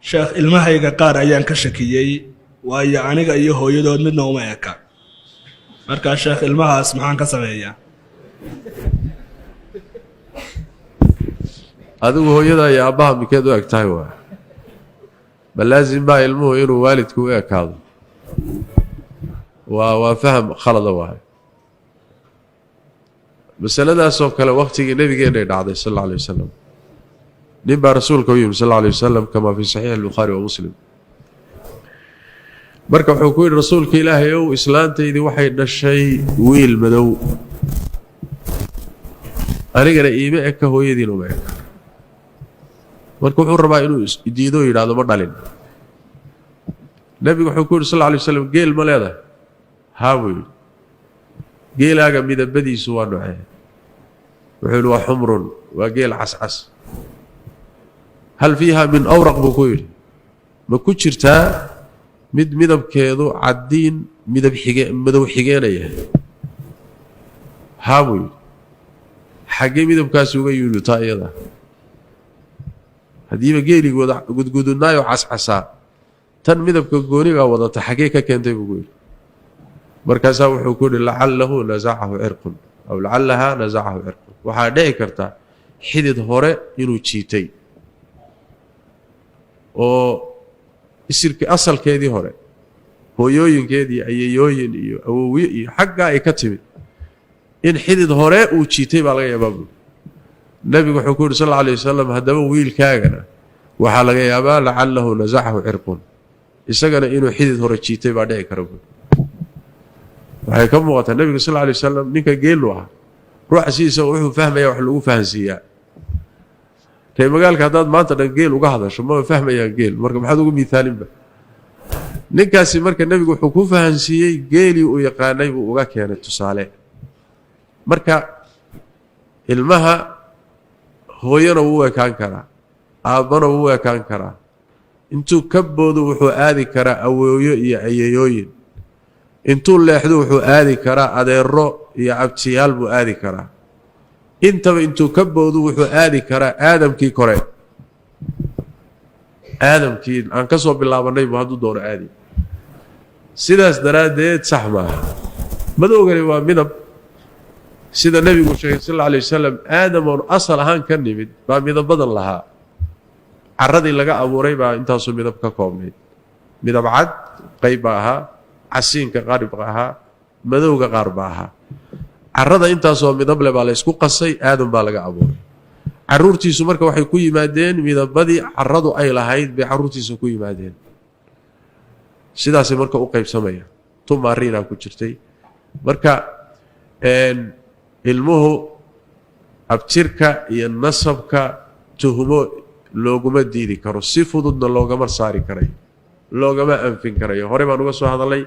Sheekh, ilmahayga qaar ayaan ka shakiyey, waayo aniga iyo hooyadood midna uma eka. Markaa sheekh, ilmahaas maxaan ka sameeyaa? Adigu hooyada iyo aabbaha mikeed u eg tahay? Waay, ma laasim baa ilmuhu inuu waalidku u ekaado? Waa faham khalada waay. Masaladaasoo kale wakhtigii nabigeennay dhacday sal alla alay wasalam. Nin baa rasuulka u yimi sal alla alay wasalam, kamaa fii saxiixi albukhaari wa Muslim. Marka wuxuu ku yidhi: "Rasuulka Ilaahay ow, islaantaydii waxay dhashay wiil madow, anigana iima eka, hooyadiina uma eka." Marka wuxuu rabaa inuu diido, yidhahdo ma dhalin. Nebigu wuxuu ku yidhi sal alla alay waslam: "Geel ma leedahay?" "Haa," buu yidhi. "Geelaaga midabadiisu waa nocee?" Wuxuu yidhi: "Waa xumrun, waa geel cascas." "Hal fiiha min awraq?" buu ku yidhi. "Ma ku jirtaa mid midabkeedu caddiin, midab xige, madow xigeenaya?" "Haa," buu yidhi. "Xaggee midabkaasi uga yimitaa iyada, haddiiba geeligooda gudgududnaayoo cascasaa, tan midabka goonigaa wadata xaggee ka keentay?" buu ku yidhi. Markaasaa wuxuu ku yidhi: "Lacalahu nasacahu cirqun aw lacallahaa nasacahu cirqun." Waxaa dhici karta xidid hore inuu jiitay oo isirki asalkeedii hore, hooyooyinkeedii, ayayooyin iyo awowye iyo xaggaa ay ka timid, in xidid hore uu jiitay baa laga yaabaa, buuri. Nebigu wuxuu ku yidhi sal alla alay wasalam: "Haddaba wiilkaagana waxaa laga yaabaa lacalahu nasacahu cirqun, isagana inuu xidid hore jiitay baa dhici kara," buuri. Waxay ka muuqataa nebiga sal alla alay wasalam ninka geelu ah, ruuxa sidiisa wuxuu fahmaya wax lagu fahansiiyaa. Ree magaalka haddaad maanta dhan geel uga hadasho, maba fahmayaan geel. Marka maxaad ugu miithaalinba ninkaasi? Marka nebigu wuxuu ku fahansiiyey geelii uu yaqaanay buu uga keenay tusaale. Marka ilmaha hooyana wuu ekaan karaa, aabbana wuu ekaan karaa. Intuu ka boodo wuxuu aadi karaa awooyo iyo ayayooyin, intuu leexdo wuxuu aadi karaa adeero iyo abtiyaal buu aadi karaa. Intaba intuu ka boodo wuxuu aadi karaa Aadamkii kore, Aadamkii aan ka soo bilaabanay buu hadduu doono aadi. Sidaas daraaddeed sax maaha. Madowgani waa midab, sida nebigu sheegay sal alla alay wasalam. Aadam oon asal ahaan ka nimid baa midabadan lahaa. Carradii laga abuuray baa intaasuu midab ka koobnayd. Midab cad qayb baa ahaa, casiinka qaar baa ahaa, madowga qaar baa ahaa. Carrada intaasoo midab le baa la ysku qasay, Aadam baa laga abuuray. Carruurtiisu marka waxay ku yimaadeen midabadii carradu ay lahayd bay carruurtiisa ku yimaadeen. Sidaasay marka u qaybsamaya, tumaariinaa ku jirtay. Marka ilmuhu abtirka iyo nasabka tuhumo looguma diidi karo, si fududna loogama saari karayo, loogama anfin karayo. Hore baan uga soo hadalay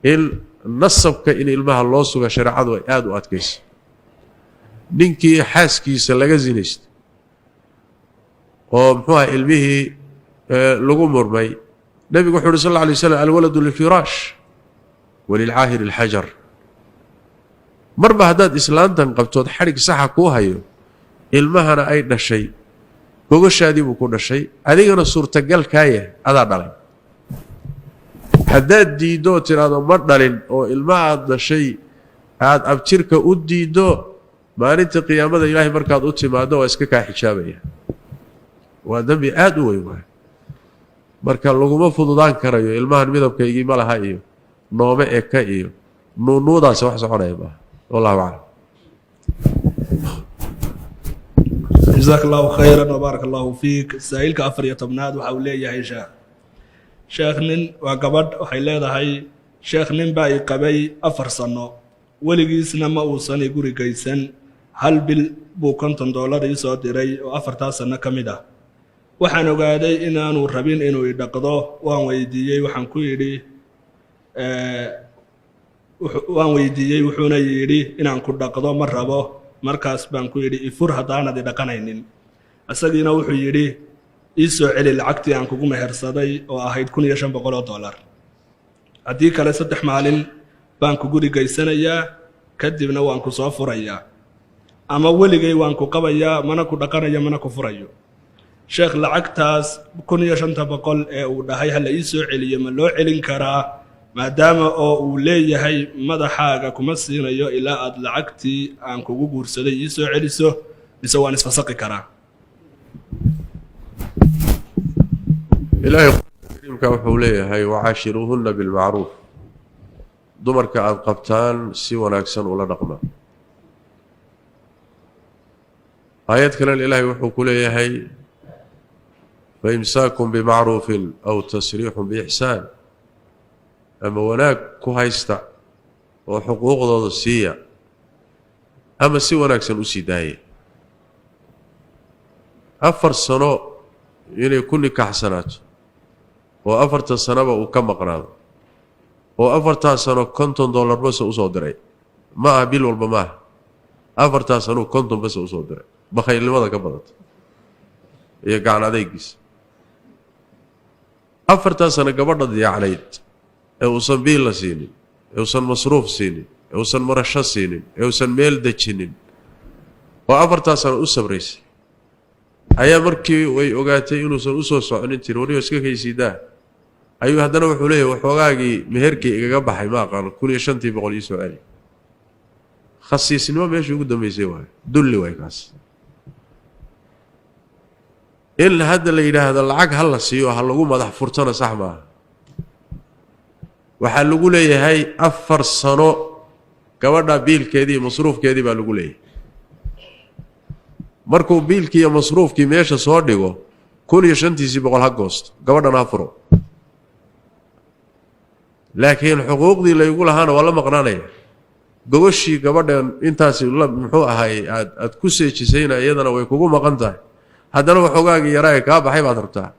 in nasabka in ilmaha loo suga shareecadu ay aada u adkayso. Ninkii xaaskiisa laga sinaystay oo muxuu aha ilmihii lagu murmay, nebigu wuxu uhi sal alla alay slam: "Alwaladu lilfiraash walilcaahiri alxajar." Marba haddaad islaantan qabtood xadhig saxa kuu hayo, ilmahana ay dhashay gogoshaadii buu ku dhashay, adigana suurtagal kaa yahay adaa dhalay. Haddaad diiddo oo tidhaahdo ma dhalin, oo ilma aad dhashay aada abtirka u diiddo, maalinta qiyaamada Ilaahay markaad u timaaddo waa iska kaa xijaabaya. Waa dembi aada u weyn waay. Marka laguma fududaan karayo ilmahan midabkaygii ma laha iyo noome eka iyo nuunuudaasi wax soconaya maaha. Wallahu aclam. Jazaak allahu khayran wbaarak allahu fiik. Saa'ilka 14aad waxa uu leeyahay: Sheekh, nin waa gabadh, waxay leedahay: "Sheekh, nin baa i qabay 4 sano, weligiisna ma uusan i guri geysan. Hal bil buu $50 ii soo diray oo 4taa sanno ka mid ah. Waxaan ogaaday inaanu rabin inuu i dhaqdo. Waan weydiiyey, waxaan ku yidhi, waan weydiiyey, wuxuuna yidhi inaan ku dhaqdo ma rabo. Markaas baan ku yidhi ifur haddaanad i dhaqanaynin. Isagiina wuxuu yidhi ii soo celi lacagtii aan kugu mehersaday oo ahayd $1500, haddii kale 3 maalin baan ku guri geysanayaa, kadibna waan ku soo furayaa, ama weligay waan ku qabayaa, mana ku dhaqanayo, mana ku furayo." Sheekh, lacagtaas 1500 ee uu dhahay hala ii soo celiyo, ma loo celin karaa, maadaama oo uu leeyahay madaxaaga kuma siinayo ilaa aad lacagtii aan kugu guursaday ii soo celiso, mise waan isfasaqi karaa? Ilaahay kariimka wuxuu leeyahay: wacaashiruuhunna bilmacruuf. Dumarka aada qabtaan si wanaagsan ula dhaqma. Aayad kalena Ilaahay wuxuu ku leeyahay: faimsaakun bimacruufin aw tasriixun biixsaan. Ama wanaag ku haysta oo xuquuqdooda siiya, ama si wanaagsan u sii daaya. 4 sano inay ku nikaaxsanaato oo afarta sanoba uu ka maqnaado, oo afartaa sano $50 basa usoo diray, ma aha bil walba, maaha, afartaa sanuu 50 basa usoo diray, bakhaylnimada ka badata iyo gacan adeygiisa. Afartaa sano gabadha diyacnayd ee uusan biil la siinin, ee uusan masruuf siinin, ee uusan marasho siinin, ee uusan meel dejinin, oo afartaa sano u sabraysay, ayaa markii way ogaatay inuusan usoo soconin tiri: "Wariyo, iska kaysiidaa." Ayuu haddana wuxuu leeyahay: "Waxoogaagii meherkii igaga baxay, ma aqaano, 1500 ii soo celi." Khasiisnimo meeshii ugu dambaysay waayo, dulli waay kaas. In hadda la yidhaahdo lacag ha la siiyo, ha lagu madax furtona, sax maaha. Waxaa lagu leeyahay 4 sano gabadha biilkeedii iyo masruufkeedii baa lagu leeyahay. Markuu biilkii iyo masruufkii meesha soo dhigo, 1500 ha goosto, gabadhana ha furo. Laakiin xuquuqdii laygu lahaana waa la maqnaanaya. Gogoshii gabadhan intaasi muxuu ahay aad ku seejisayna, iyadana way kugu maqan tahay. Haddana waxoogaagii yaraaga kaa baxay baad rabtaa,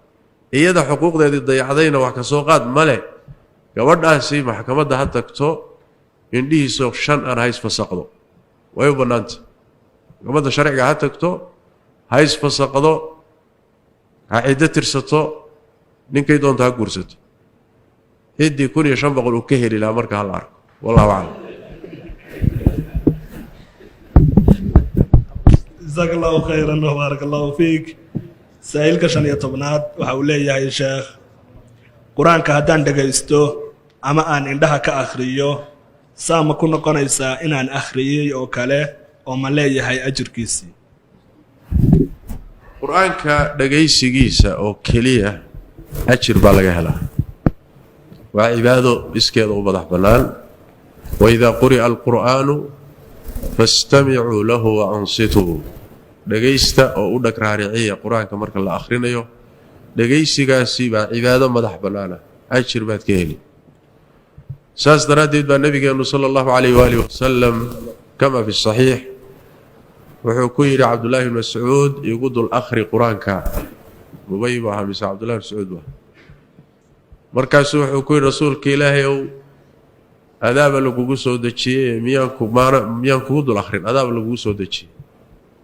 iyada xuquuqdeedii dayacdayna wax ka soo qaad male. Gabadhaasi maxkamadda ha tagto, indhihiisoo shan aan hays fasaqdo, way u bannaanta. Maxkamadda sharciga ha tagto, hays fasaqdo, ha ciddo tirsato, ninkay doonto ha guursato. Ciddii 1500 uu ka heli lahaa marka hala arko. Wallahu aclam. Jazaak Allahu khayran wbaarak Allahu fiik. Saa'ilka 15aad waxa uu leeyahay: sheekh, qur-aanka haddaan dhegaysto ama aan indhaha ka akhriyo, saa ma ku noqonaysaa inaan akhriyey oo kale, oo ma leeyahay ajirkiisii? Qur-aanka dhagaysigiisa oo keliya ajir baa laga helaa. Waa cibaado iskeeda u madax bannaan. Waidaa quri'a alqur'aanu fastamicuu lahu wa ansituu. Dhegaysta oo u dhag raariciya qur-aanka marka la akhrinayo. Dhegaysigaasi baa cibaado madax bannaana, ajir baad ka heli. Saas daraaddeed baa nabigeennu sala allahu calayh waaalih wasalam, kama fi saxiix, wuxuu ku yidhi Cabdullaahi bn Mascuud: "Igu dul akhri qur-aanka." Ubay bu ahaa mise Cabdullahi bn Mascuud bu ahaa? Markaasuu wuxuu ku yidhi: "Rasuulka Ilaahay ow, adaaba lagugu soo dejiyey, miyaan ku maana miyaan kugu dul akhrin? Adaaba lagugu soo dejiyey."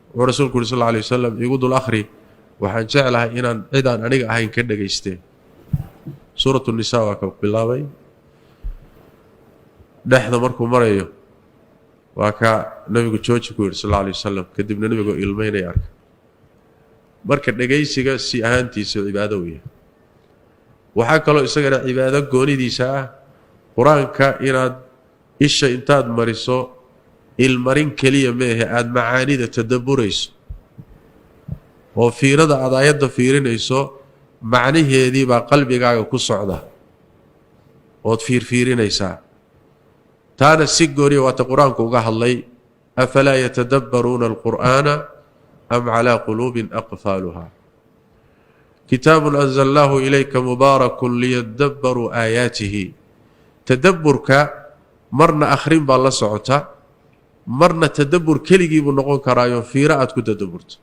Wuxuu rasuulku yidhi sal alla alay wasalam: "Igu dul akhri, waxaan jeclahay inaan cidaan aniga ahayn ka dhegaysteen." Suuratu Nisaa waa ka bilaabay. Dhexda markuu marayo waa ka nabigu jooji ku yidhi sal alla alay wasalam. Kadibna nebigoo ilmeynaya arka. Marka dhegaysiga si ahaantiisa cibaado u yahay. Waxaa kaloo isagana cibaado goonidiisa ah qur-aanka inaad isha intaad mariso, ilmarin keliya meehe, aada macaanida tadabburayso oo fiirada aad aayadda fiirinayso, macnaheedii baa qalbigaaga ku socda ood fiirfiirinaysaa. Taana si gooniya waata qur-aanku uga hadlay: afalaa yatadabbaruuna alqur'aana am calaa quluubin aqfaaluha. Kitaabun anzalnaahu ilayka mubaarakun liyadabbaruu aayaatihi. Tadabburka marna akhrin baa la socota, marna tadabbur keligii buu noqon karaayo, fiiro aad ku tadabburto.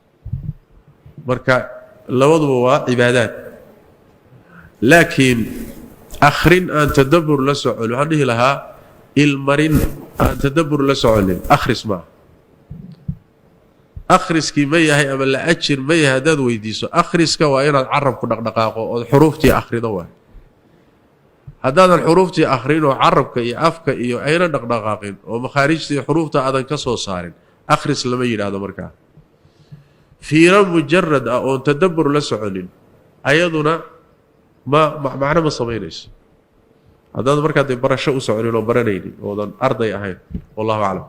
Marka labaduba waa cibaadaad. Laakiin akhrin aan tadabbur la socon, waxaan dhihi lahaa, ilmarin aan tadabbur la soconin akhris maaha. Akhriskii ma yahay ama la ajir ma yahay haddaad weydiiso, akhriska waa inaad carabku dhaqdhaqaaqo ood xuruuftii akhrido waay. Haddaadan xuruuftii akhrin oo carabka iyo afka iyo ayna dhaqdhaqaaqin oo makhaarijtii xuruufta aadan ka soo saarin, akhris lama yidhaahdo. Markaa Fiiro mujarad ah oon tadabbur la soconin ayaduna ma macno ma samaynayso, haddaad markaa dee barasho u soconin oo baranaynin oodan arday ahayn. Wallahu aclam.